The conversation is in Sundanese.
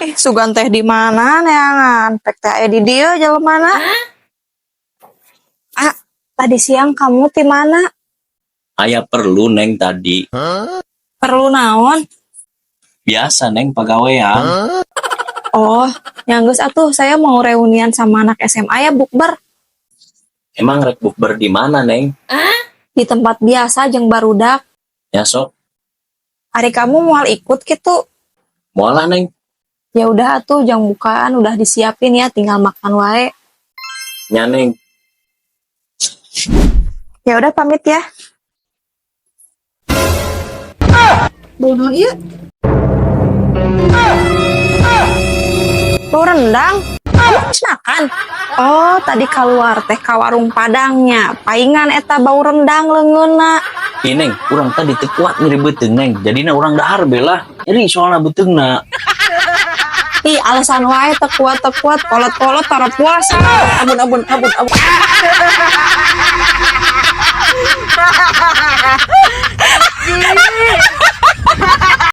Ih, sugan teh di mana neangan? Pek teh aya di dieu jelemana. Ah, tadi siang kamu di mana? Aya perlu, Neng, tadi. Perlu naon? Biasa, Neng, pagawean. Oh, ya geus atuh, saya mau reunian sama anak SMA ya, bukber. Emang rek bukber di mana, Neng? Di tempat biasa jeung barudak. Ya sok. Ari kamu moal ikut gitu? Moal lah, Neng. Ya udah atuh, jang bukaan udah disiapin ya, tinggal makan wae. Nya, Neng. Ya udah, pamit ya. Bau naon ieu? Bau rendang. Kamu habis makan? Oh, tadi keluar teh ka warung Padangnya. Paingan eta bau rendang leungeunna. Ih, Neng, urang tadi teu kuat nyeri beuteung, Neng. Jadina urang dahar be lah. Nyeri soalna beuteungna. Ih, alasan wae teu kuat, teu kuat, kolot-kolot tara puasa. Ampun, ampun, ampun, ampun.